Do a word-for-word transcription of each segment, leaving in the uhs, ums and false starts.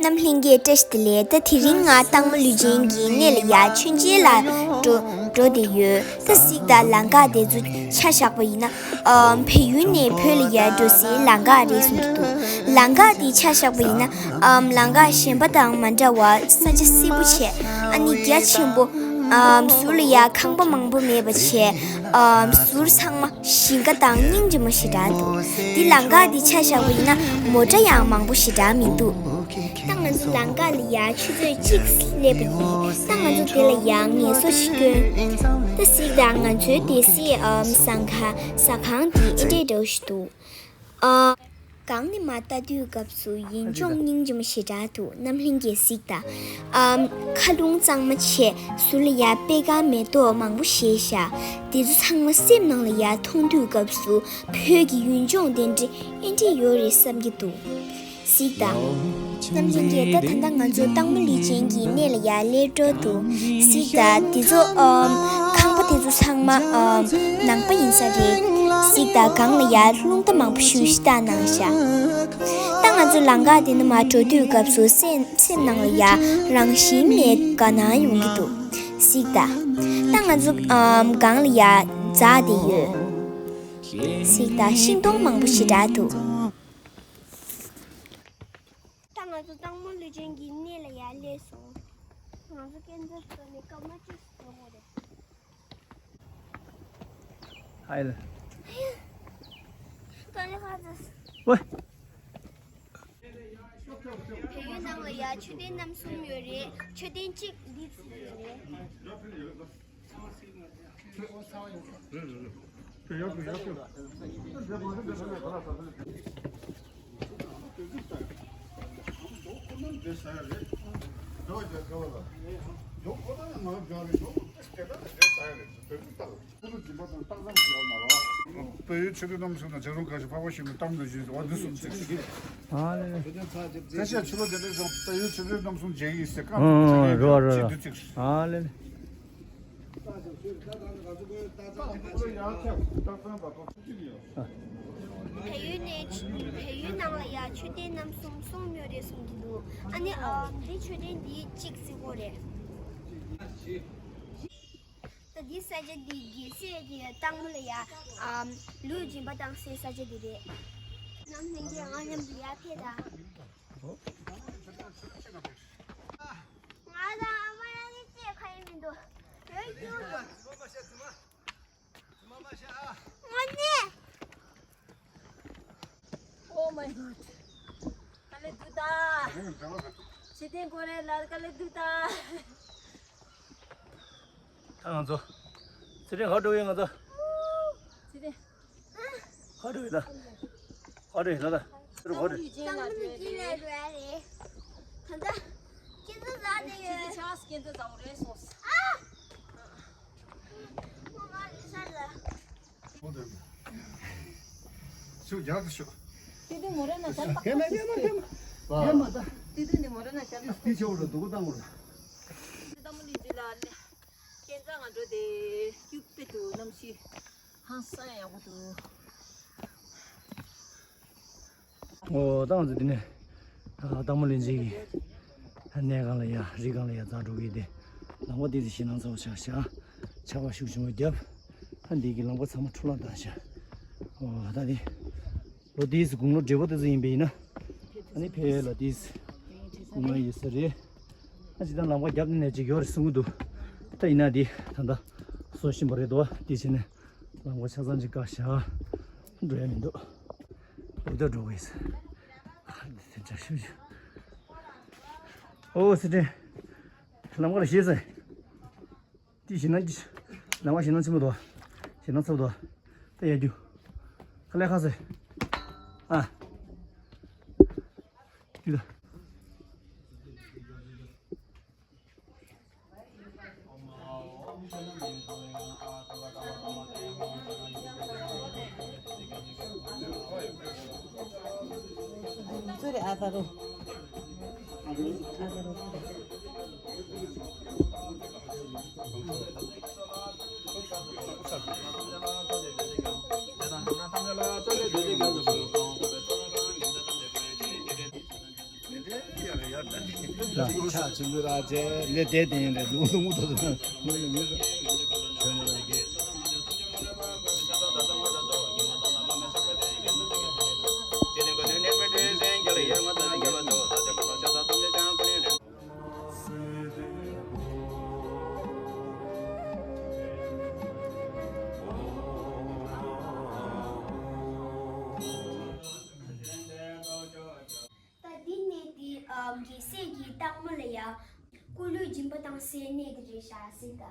རྣམ་གླིང་གི་བཀྲ་ཤིས་བདེ་ལེགས། ད་དེ་རིང་ང་སྟག་མོ་ལུས་ཅན་གྱི་གནས་ལ་ཡ་མཆོད་མཇལ་ལ་འགྲོ་འགྲོ་བསྡད་ཡོད། ད་གཟིགས་དང་། ལམ་ཁ་དེ་ཚོ་ཆ་བཞག་པ་ཡིན་ན། ཨམ། བལ་ཡུལ་ནས་བོད་ལ་ཡ་འགྲོ་སའི་ལམ་ཁ་རེད་གསུང་གི་འདུག་ལམ་ཁ་དེ་ཆ་བཞག་པ་ཡིན་ན། ཨམ། ལམ་ཁ་གཞན་པ་དང་མ་འདྲ་བར་ས་ཆ་བསིལ་པོ་བྱས། ཨ་ནི་རྒྱ་ཆེན་པོ། ཨམ། ཟུར་ལ་ཡ་ཁང་པ་མང་པོ་མེད་པ་བྱས། ཨམ། ཟུར་ཚང་མ་ཞིང་ཁ་དང་སྙིང་རྗེ་མོ་ཞེ་དྲག་འདུག་འདི་ལམ་ཁ་འདི་ཆ་བཞག་པ་ཡིན་ན་མོ་ཊ་ཡང་མང་པོ་ཞེ་དྲག་མི་འདུག་ད་ང་ཚོ་ལམ་ཁ་ལ་ཡ་ཆུ་ཚོད་གཅིག་སླེབས་པ་ཡིན། ད་ང་ཚོ་དེ་ལ་ཡ་ངལ་གསོ་ཞིག་སྐྱོན། ད་གཟིགས་དང་། ང་ཚོའི་སྡེ་སྲིད་ཨམ་ཟ་ཁང་ཟ་ཁང་འདི་ཨེ་འདྲས་འདྲ་བོ་ཞིག་འདུག་ཨ། སྒང་ནས་མར་ལྟ་དུས་སྐབས་སུ་ཡུལ་ལྗོངས་སྙིང་རྗེ་མོ་ཞེ་དྲག་འདུག་རྣམ་གླིང་གི་གཟིགས་དང་། ཨམ། མཁའ་རླུང་གཙང་མ་བྱས། ཟུར་ལ་ཡ་པད་དཀར་མེ་ཏོག་མང་པོ་བཞད་བཞག་དེ་ཚོ་ཚང་མ་སེམས་ནང་ལ་ཡ་མཐོང་དུས་སྐབས་སུ་བོད་ཀྱི་ཡུལ་ལྗོངས་དེ་འདྲ་ཨེ་འདྲ་ཡོད་རེད་བསམ་གྱི་འདུག་གཟིགས་དང་། རྣམ་གླིང་གི་ད་ད་ལྟ་ང་ཚོ་སྟག་མོ་ལུས་ཅན་གྱི་གནས་ལ་ཡ་སླེབས་འགྲོ་འདུག་གཟིགས་དང་། དེ་ཚོ་ཨམ། ཁང་པ་དེ་ཚོ་ཚང་མ་ཨམ། ནང་པ་ཡིན་ས་རེད། གཟིགས་དང་། སྒང་ལ་ཡ་རླུང་རྟ་མང་པོ་ཞེ་དྲག་གནང་བཞག་ད་ང་ཚོ་ལམ་ཁ་དེ་ནས་མར་འགྲོ་དུས་སྐབས་སུ་སེམས་སེམས་ནང་ལ་ཡ་རང་བཞིན་མེད་དགའ་སྣང་ཡོང་གི་འདུག་གཟིགས་དང་། ད་ང་ཚོ་ཨམ། སྒང་ལ་ཡ་འཛེགས་བསྡད་ཡོད། གཟིགས་དང་། ཤིང་སྡོང་མང་པོ་ཞེ་དྲག་འདུག་ད་ང་ཚོ་སྟག་མོ་ལུས་ཅན་གྱི་གནས་ལ་ཡར་སླེབས་སོང་། ང་ཚོ་སྐས་འཛེག་བཟོ་ནས་སྐར་མ་བཅུ་ཙམ་འགྲོ་དགོས་རེད། ཧའི་ལ། ད་ནི་ཁ་ཚ། ཝེ། བལ་ཡུལ་ནང་ལ་ཡ་མཆོད་རྟེན་རྣམ་གསུམ་ཡོད་རེད། མཆོད་རྟེན་གཅིག་འདི་ཚོ་ཡོད་རེད། བལ་ཡུལ་ཆོས་ལུགས་རྣམ་གསུམ་དང་བྱ་རུང་ཁ་ཤས་འཕགས་པ་ཤིང་ནི་གཏམ་དུ་བཞིན་ཟེར་བ་འདི་གསུམ་གཅིག་ཨ་ལེ་ལེ། ཁ་ཤས་ཆོས་ལུགས་དེ་འདྲ་སོང་བལ་ཡུལ་ཆོས་ལུགས་རྣམ་གསུམ་མཇལ་གྱི་ཟེར་བཀའ་ཨ་རོ་རོ་རོ། ཨ་ལེ་ལེ། བལ་ཡུལ་ནས་བལ་ཡུལ་ནང་ལ་ཡ་མཆོད་རྟེན་རྣམ་གསུམ་གསུམ་ཡོད་རེད་གསུང་གི་འདུག་ཨ་ནི་ཨ་འདི་མཆོད་རྟེན་འདི་གཅིག་གཟིགས་དགོས་རེད། ད་འདི་ས་ཆ་འདི་རྒྱལ་སྲས་ཀྱི་སྟག་མོ་ལ་ཡ་ཨ་ལུས་སྦྱིན་པ་བཏང་སའི་ས་ཆ་འདི་རེད། རྣམ་གླིང་གིས་ང་མཉམ་དུ་ཡར་ཕེབས་དང་། ང་དང་ཨ་མ་རང་གཉིས་ཀྱིས་ཁ་ཡེ་མི་འདུག་ཡོད་རྒྱུ། དངོས་གནས། Oh my god. ག་ལེ་འདུག་ད། ཚེ་བརྟན་ཀོ་རེ་ལ་ག་ལེ་འདུག་ད། ད་ང་ཚོ། ཚེ་བརྟན་ག་འགྲོ་ཡོད་ང་ཚོ། ཚེ་བརྟན། ག་འགྲོ་ཡོད་ད། ག་འགྲོ་ཡོད་ད། ཚེ་བརྟན་ག་འགྲོ་ཡོད། ད་ལྟ་སྐྱིད་པོ་ཟ་ནས་ཡོད། ཨ། ཁོ་ང་རེ་ས་ལ། ཤུགས་རྒྱག་ཏུ་ཤོག་དེ་དུས་མོ་ར་ན་ཞབས་ཏག་ཏག་ཅིག་ཡོད་མ་ད། དེ་དུས་ནི་མོ་ར་ན་ཞབས་ཏག་ཏག་ཅིག་ཆེ་བོ་ར་སྡུག་པོ་བཏང་བ་ར། སྟག་མོ་ལུས་ཅན་ལ་ལེ། ཁྱེད་ཚང་ང་འགྲོ་དེ་སྐྱུག་པེ་དུ་གནམ་གཤིས་ཧང་སང་ཡག་པོ་འདུག་ཨོ་ད་ང་ཚོ་འདི་ནས་སྟག་མོ་ལུས་ཅན་གྱི་གནས་སྒང་ལ་ཡ་རི་སྒང་ལ་ཡ་འཛེགས་འགྲོ་གི་དེ། ལམ་ཁ་འདི་ཚོ་ཞེད་སྣང་ཚ་པོ་ཆགས་ཤག་ཆར་པ་ཤུགས་ཆེན་པོ་བརྒྱབ། ཨ་འདི་གི་ལམ་ཁ་ཚང་མ་འཕྲོ་བརླག་བཏང་ཤག་ཨོ་ད་འདི། ལོ་དེའི་དགུང་ལོ་བགྲེས་པོ་དེ་ཚོ་ཡིན་པ་ཡིན་ན། ཨ་ནི་ཕེབས་ཡས་ལ་དེའི་དགུང་ལོ་ཡོད་ས་རེད། ཨ་ཅི་ད་ལམ་ཁ་རྒྱབ་ནས་ནས་ཅིག་ཡོད་རེད་གསུང་གི་འདུག་ད་ཡིན་ན་དེ་ད་ལྟ་བཟོ་བཞིན་པ་རེད་དོ། དེ་བྱས་ནས་ལམ་ཁ་ཆ་ཚང་ཅིག་བཀག་བཞག་འགྲོ་ཡ་མི་འདུག་འུ་ད་འགྲོ་གི་ཡིན་ས། ཨ་དེ་འདྲ་ཞུ་ཞུ། ཨོ་ཚེ་བརྟན། ལམ་ཁ་ལ་ཤེས་ས། དེ་ཞེད་སྣང་ཅི། ལམ་ཁ་ཞེད་སྣང་ཆེན་པོ་འདུག་ཞེད་སྣང་ཚ་པོ་འདུག་ད་ཡར་རྒྱུག་ཁ་ལས་ཁ་ཟེར། ཨ། དེ་ད། ཆ་ཆེན་པོ་ར་ཆེ་ལས་དེ་དེ་ཡིན་རེད་འདུག་འདུག་འདུག་ད་འདི་ནས་འདི་ཨ་རྒྱལ་སྲས་ཀྱི་སྟག་མོ་ལ་ཡ་སྐུ་ལུས་སྦྱིན་པ་བཏང་སའི་གནས་དེ་རེད་ཤག་ཟེར་ད།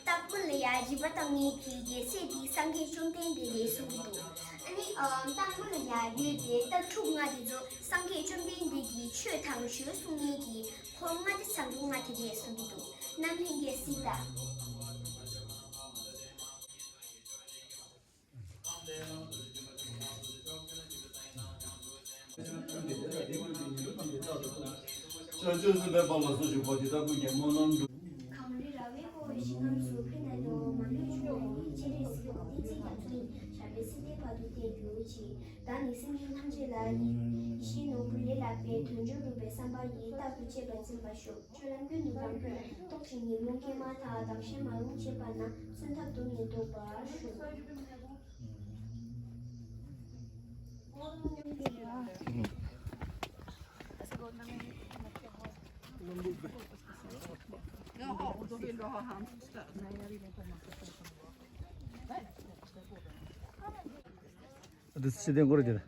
སྟག་མོ་ལ་ཡ་སྦྱིན་པ་བཏང་མཁན་གྱི་རྒྱལ་སྲས་དེ་སངས་རྒྱས་བཅོམ་ལྡན་འདས་རེད་གསུང་གི་འདུག་ཨ་ནི་ཨ་སྟག་མོ་ལ་ཡ་ཡོད་པའི་སྟག་ཕྲུག་ལྔ་དེ་ཚོ་སངས་རྒྱས་བཅོམ་ལྡན་འདས་ཀྱི་ཆོས་དང་ཞོལ་གསུང་མཁན་གྱི་འཁོར་ལྔ་སྡེ་ཟ་འབྲུ་ལྔ་དེ་རེད་གསུང་གི་འདུག་ནམ་ལྷན་རྒྱས་གཟིགས་དང་། གངས་རི་ར་བས་བསྐོར་བའི་ཞིང་ཁམས་སུ། ཕན་དང་སྐྱོ་བོ་མ་ལུས་འབྱུང་བའི་ཡིད། སྤྱན་རས་གཟིགས་ཀྱི་གདུལ་བྱའི་རྒྱ་མཚོ་ཡི། ཞབས་པད་སྲིད་མཐའི་བར་དུ་བརྟན་གྱུར་ཅིག་བདག་ནི་སེམས་ཅན་ཐམས་ཅད་ལ་ཡི། ཡིད་བཞིན་ནོར་བུ་ལས་ལྷག་པའི། དོན་མཆོག་རུས་པའི་བསམ་པ་ཡིས། རྟག་ཏུ་གཅེས་པར་འཛིན་པར་ཤོག་སྤྱོད་ལམ་ཀུན་ཏུ་བདག་རྒྱུད་ལ། རྟོག་ཅིང་ཉོན་མོངས་སྐྱེས་མ་ཐག་བདག་གཞན་མ་ལོངས་སྤྱད་པ་ན། གསོན་ཐབས་སྡུག་བསྔལ་ལྡོག་པར་ཤོག་འདི་ཕྱི་དེ་འགོར་གྱི་རེད།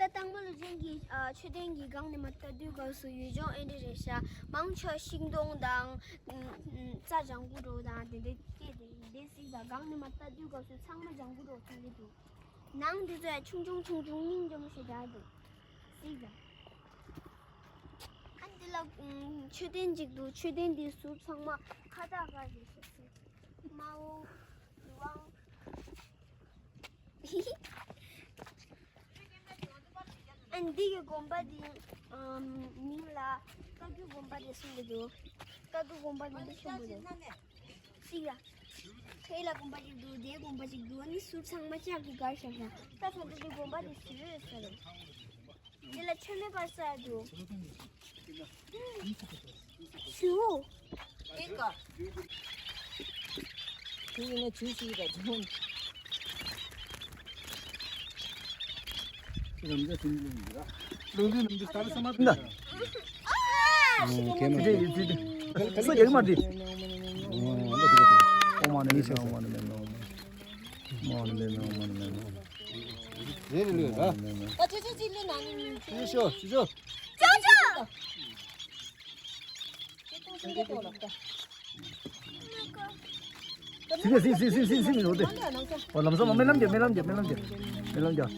ད་སྟག་མོ་ལུས་སྦྱིན་གྱི་ཨ་མཆོད་རྟེན་གྱི་སྒང་ནས་མར་ལྟ་དུས་སྐབས་སུ་ཡུལ་ལྗོངས་ཨེ་འདྲ་རེད་ཤག་མང་ཆེ་ཤིང་སྡོང་དང་ཨ་རྩྭ་ལྗང་གུ་འདྲ་བོ་དང་དེ་འདྲ་སྐད་དེ་འདྲ་གཟིགས་དང་། སྒང་ནས་མར་ལྟ་དུས་སྐབས་སུ་ཚང་མ་ལྗང་གུ་འདྲ་བོ་མཐོང་གི་འདུག་ནང་དེ་ཚོ་ཡང་ཆུང་ཆུང་ཆུང་ཆུང་སྙིང་རྗེ་མོ་ཞེ་དྲག་འདུག་གཟིགས་དང་། ཨ་འདི་ལ་ཨ་མཆོད་རྟེན་གཅིག་འདུག་མཆོད་རྟེན་འདིའི་ཟུར་ཚང་མ་ཁ་བཏགས་དཀར་རེད་ཤག་དམར་པོ། ཨ་འདི་གི་དགོན་པ་འདི་ཨམ་མིང་ལ་བཀའ་བརྒྱུད་དགོན་པ་རེད་གསུངས་ཀྱི་འདུག་བཀའ་བརྒྱུད་དགོན་པ་འདི་འདི་ཆེན་པོ་རེད། གཅིག་ལ། ཁའི་ལ་དགོན་པ་གཅིག་འདུག་དེའི་དགོན་པ་གཅིག་འདུག་ཨ་ནི་ཟུར་ཚང་མ་ལྕགས་ཀྱི་སྒར་བཞག་ཤག་ད་ད་ལྟ་འདི་དགོན་པ་འདི་བཟོས་ཡོད་ས་རེད། དེ་ལ་མཆོད་མེ་སྦར་ས་འདུག་ཞུ། ཨེ་ཀ་ཞུ་ཡིན་ན་ཞུ་ཞུ་ཡིན་པ་འདུག་ལུང་འདི་ལྟར་སེམས་མ་འདི། ཨོ་ཁེ་མ་འདི་འདི་འདི་ས་རྒྱག་མ་འདི། ཨོ་མ་ནི་མི་ཤེས། ཨོ་མ་ནི་མེ་མེ། ཨོ་མ་ནི་མེ་མེ། ཨོ་མ་ནི་མེ་མེ། རེ་རེ་ལོས་ར། ཨ་ཅོ་ཅོ་ཅི་ལེ་ན་ནི་ཅི་ཤོ་ཅི་ཤོ། ཅོ་ཅོ། ཅི་ལེ་སི་སི་སི་སི་སི་མི་རོ་དེ། ཨོ་ལམ་སང་མ་མེ་ལམ་རྒྱབ་མེ་ལམ་རྒྱབ་མེ་ལམ་རྒྱབ་མེ་ལམ་རྒྱབ་མེ་ལམ་རྒྱབ།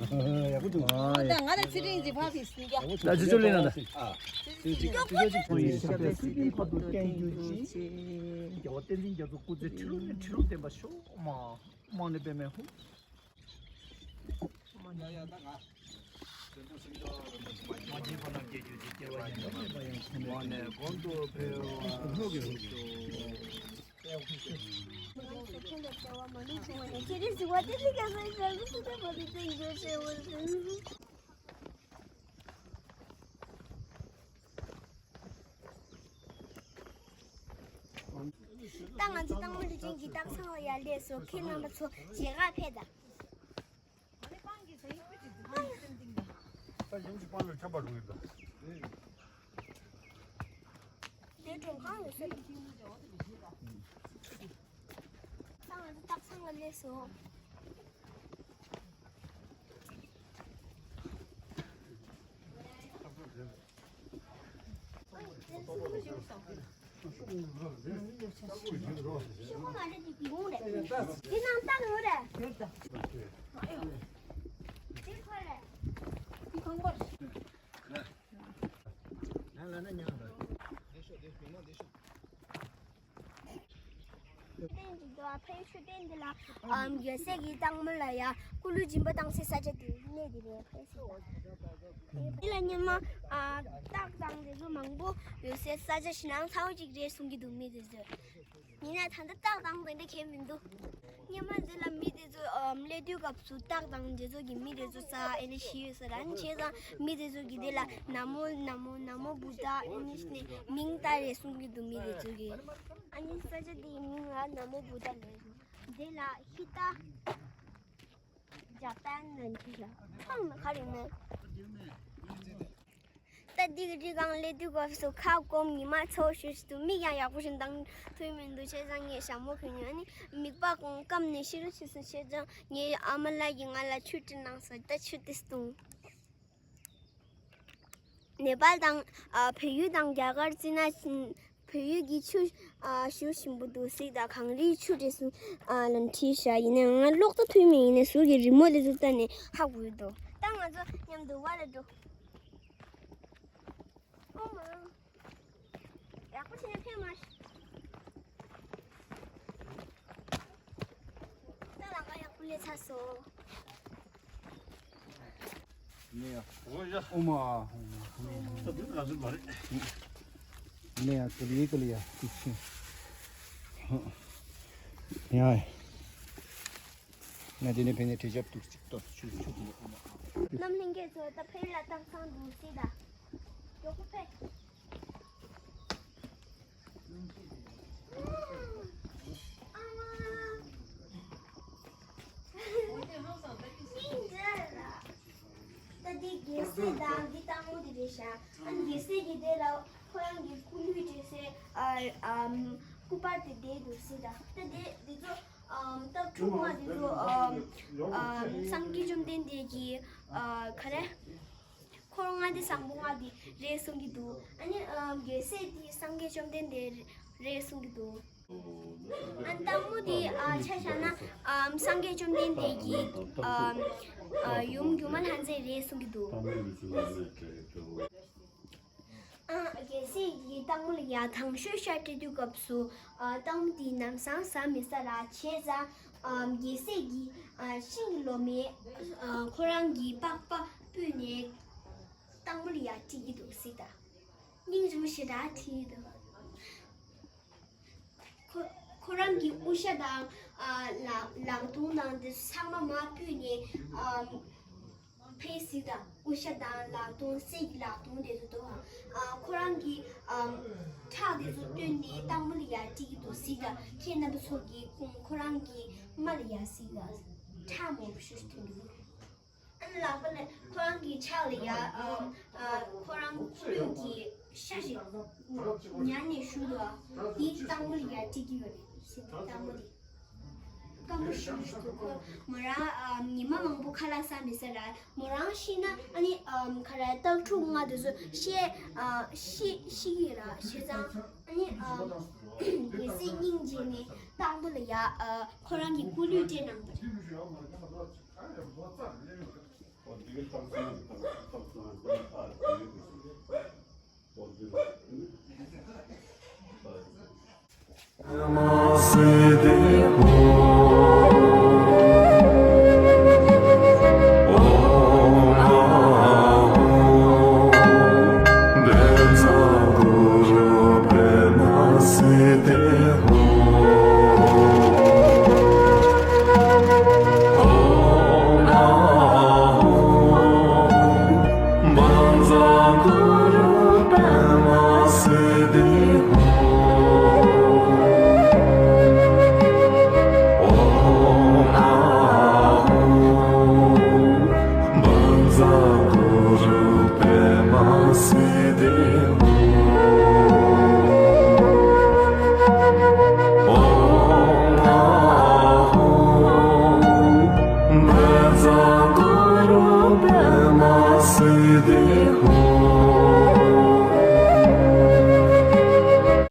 ཡག་པོ་འདུག་ཨ་ཡ། ད་ང་ལ་ཚེ་རིང་གི་ཕ་བིས་ནི་ཀྱ། ད་ཅི་ཅོ་ལེ་ན་ད། ཨ། ཅི་ཅོ་ཅི་ཅོ་ཅི་ཕུ་ཡི་ཞབས་པད་སྲིད་མཐའི་བར་དུ་བརྟན་གྱུར་ཅིག་རྒྱལ་བ་བསྟན་འཛིན་རྒྱ་མཚོ་སྐུ་ཚེ་ཁྲི་ལོ་ནས་ཁྲི་ལོ་བརྟན་པར་ཤོག་མ། མ་ནི་པེ་མེ་ཧུ། ཡ་ཡ་ད་ང་། མ་བྱིན་པ་རྣམས་སྐྱེ་གྱུར་ཅིག་སྐྱེ་བ་ཡི་ནམ་མེད་པ་ཡང་ཐོབ་པའི་མ་ནས་གོང་དུ་འཕེལ་བར་ཤོག་ད་ང་ཚོ་སྟག་མོ་ལུས་སྦྱིན་གྱི་སྟག་ཚང་ལ་ཡར་སླེབས་སོང་། ཁྱེད་རྣམ་པ་ཚོ་མཇལ་ཁ་ཕེབས་དང་། ད་ཡུམ་གྱི་དཔང་ལ་འཁྱམས་པ་འགྲོ་གི་འདུག་དེ་གྲོང་ཁང་ཡོད་ས་རེད། ད་ང་ཚོ་སྟག་ཚང་ལ་སླེབས་སོང་། མཆོད་རྟེན་ཅིག་འདུག་ཨ་ཕའི་མཆོད་རྟེན་འདི་ལ་ཨམ་རྒྱལ་སྲས་ཀྱི་སྟག་མོ་ལ་ཡ་སྐུ་ལུས་སྦྱིན་པ་བཏང་སའི་ས་ཆ་དེ་གནས་དེ་རེད་ཕ་ཡུལ་ཟེར་བ། འདི་ལ་སྔོན་མ་ཨ་སྟག་དང་དེ་ཚོ་མང་པོ་ཡོད་སའི་ས་ཆ་ཞེད་སྣང་ཚ་བོ་ཅིག་རེད་གསུང་གི་འདུག་མི་དེ་ཚོས། ཡིན་ན་ད་ལྟ་སྟག་དང་དེ་འདྲ་གང་ཡང་མི་འདུག་སྔོན་མ་འདི་ལ་མི་དེ་ཚོ་ཨམ་སླེབས་དུས་སྐབས་སུ་སྟག་དང་དེ་ཚོ་གི་མི་དེ་ཚོ་ས་ཨེ་ནི་ཤི་ཡོད་ས་ར་ཨ་ནི་བྱས་ཙང་མི་དེ་ཚོ་གི་དེ་ལ་ན་མོ་ན་མོ་ན་མོ་བུ་ཏ་ཨེ་ནི་ནས་མིང་བཏགས་རེད་གསུང་གི་འདུག་མི་དེ་ཚོ་གི། ཨ་ནི་ས་ཆ་དེའི་མིང་ལ་ན་མོ་བུ་ཏ་ལབ་རེད། དེ་ལ་ཧི་ཏ་ཇ་པན་ནང་གི་ཤ་ཐང་ན་ག་རེ་ནས། ད་འདི་གི་རི་སྒང་སླེབས་དུས་སྐབས་སུ་ཁ་སྐོམ་ཉི་མ་ཚ་བོ་ཞེ་པོ་ཅིག་འདུག་མིག་ཡང་ཡག་པོ་ཞིག་གདངས་ཐུབ་མི་འདུག་བྱས་ཙང་ངས་ཞྭ་མོ་གོན་ཡོད། ཨ་ནི་མིད་པ་སྐམ་ནས་ཤི་རུ་ཤི་སོང་། བྱས་ཙང་ངའི་ཨ་མ་ལགས་ཀྱིས་ང་ལ་ཆུ་སྤྲད་གནང་སོང་། ད་ཆུ་དེ་བཏུང་། ནེ་པཱལ་དང་ཨ་བལ་ཡུལ་དང་རྒྱ་གར་བརྩིས་ན་བལ་ཡུལ་གྱི་ཆུ་ཨ་ཞེ་པོ་ཞིམ་པོ་འདུག་ཟེར། ད་གངས་རིའི་ཆུ་རེད་གསུངས་ཨ་ལབ་བྲིས་བཞག་ཡིན་ནའང་ང་ཀློག་ད་ཐུབ་མེད། ཡིན་ནའི་ཟུར་གྱི་རི་མོ་དེ་ཚོ་ལྟ་ནས་ཧ་གོ་གི་འདུག་ད་ང་ཚོ་མཉམ་དུ་བར་ལ་འགྲོ། ཨོ་མ། ཡག་པོ་བྱས་ནས་ཕེབས་མ། ད་ལམ་ཁ་ཡག་པོ་སླེབས་ཚར་སོང་། ཨོ་ཡ། ཨོ་མ། ད་དུང་ང་ཚོ་མ་རེད། ནས་ཡ་ཀི་ལི་ཀི་ལི་ཡ་ཏི་ཆི། ཡ། ང་དེ་ནས་ཕེབས་ནས་དྲི་ཆབ་ཏུ་གཅིག་ཏོ་ཆུ་ཆུ་དེ་ནས་ཨོ་མ། རྣམ་གླིང་གི་ཚོ་ད་ཕེབས་ལ་ཏང་སང་འདུག་སི་ད། མགྱོགས་པོ་ཕེབས། ཨ་མ། ད་འདི་རྒྱལ་སྲས་དང་འདི་སྟག་མོ་དེ་རེད་ཤག་ཨ་ནི་རྒྱལ་སྲས་ཀྱི་དེ་ལ་ཁོ་རང་གི་སྐུ་ལུས་སྤྲད་སའི་ཨ་ཨམ་སྐུ་པར་དེ་བསྡད་འདུག་སྲིད་ད། ད་དེ་འདི་ཚོ་ཨམ་སྟག་ཕྲུག་མ་འདི་ཚོ་ཨམ་ཨམ་སངས་རྒྱས་བཅོམ་ལྡན་འདས་ཀྱི་ཨ་ག་རེ། འཁོར་ལྔ་སྡེ་བཟང་པོ་ལྔ་དེ་རེད་གསུང་གི་འདུག་ཨ་ནི་ཨམ་རྒྱལ་སྲས་དེ་སངས་རྒྱས་བཅོམ་ལྡན་འདས་རེད་གསུང་གི་འདུག་ཨ་སྟག་མོ་དེ་ཨ་ཆ་བཞག་ན་ཨམ་སངས་རྒྱས་བཅོམ་ལྡན་འདས་ཀྱི་ཨམ་ཨ་ཡུམ་སྒྱུ་མ་ལྷ་མཛེས་རེད་གསུང་གི་འདུག་ཨ་རྒྱལ་སྲས་ཀྱིས་སྟག་མོ་ལ་ཡ་དང་ཤོས་ཤ་སྤྲད་དུས་སྐབས་སུ་ཨ་སྟག་མོ་དེས་ལམ་སང་ཟ་མི་ཟ་ར་བྱས་ཙང་ཨམ་རྒྱལ་སྲས་ཀྱིས་ཨ་ཤིང་གི་ལོ་མས་ཨ་ཁོ་རང་གི་པགས་པ་ཕུད་ནས་སྟག་མོ་ལ་ཡ་སྤྲད་ཀྱི་འདུག་སྲིད་ད། སྙིང་རྗེ་མོ་ཞེ་དྲག་བྲིས་འདུག་ཁོ་ཁོ་རང་གི་དབུ་ཞྭ་དང་ཨ་ལག་ལག་སྟོང་དང་དེ་ཚང་མ་མར་ཕུད་ནས་ཨམ་ཕེབས་སྲིད་ད། དབུ་ཞྭ་དང་ལག་སྟོང་གསེར་གྱི་ལག་སྟོང་དེ་ཚོ་འདུག་ཨ་ཁོ་རང་གི་ཨམ་ཁྲག་དེ་ཚོ་བཏོན་ནས་སྟག་མོ་ལ་ཡ་སྤྲད་ཀྱི་འདུག་སྲིད་ད། ཁྱེད་རྣམ་པ་ཚོ་གིས་ཁོང་ཁོ་རང་གི་རྨ་ལ་ཡ་གཟིགས་ད། ཁྲག་མང་པོ་ཞེ་པོ་ཐོན་གྱི་འདུག་ཨ་ནི་ལག་པ་ལ་ཁོ་རང་གི་ཕྱག་ལ་ཡ་ཨ་ཨ་ཁོ་རང་སྐུ་ལུས་ཀྱི་ཤ་ཞིག་ཉར་ནས་བཞུགས་འདུག་ཨ་དེ་སྟག་མོ་ལ་ཡ་སྤྲད་ཀྱི་ཡོད་རེད་ཟེར། སྟག་མོ་དེ་སྐམ་པོ་ཞེ་པོ་ཞིག་འདུག་ཁོ་མོ་རང་ཨ་ཉི་མ་མང་པོ་ཁ་ལག་ཟ་མི་ཟ་ར། མོ་རང་ཤི་ན་ཨ་ནི་ཨམ་ག་རེ་སྟག་ཕྲུག་ལྔ་དེ་ཚོ་ཤི་ཨ་ཤི་ཤི་གི་ར། བྱས་ཙང་ཨ་ནི་ཨམ་རྒྱལ་སྲས་སྙིང་རྗེ་ནས་སྟག་མོ་ལ་ཡ་ཨ་ཁོ་རང་གི་སྐུ་ལུས་སྤྲད་གནང་བ་རེད།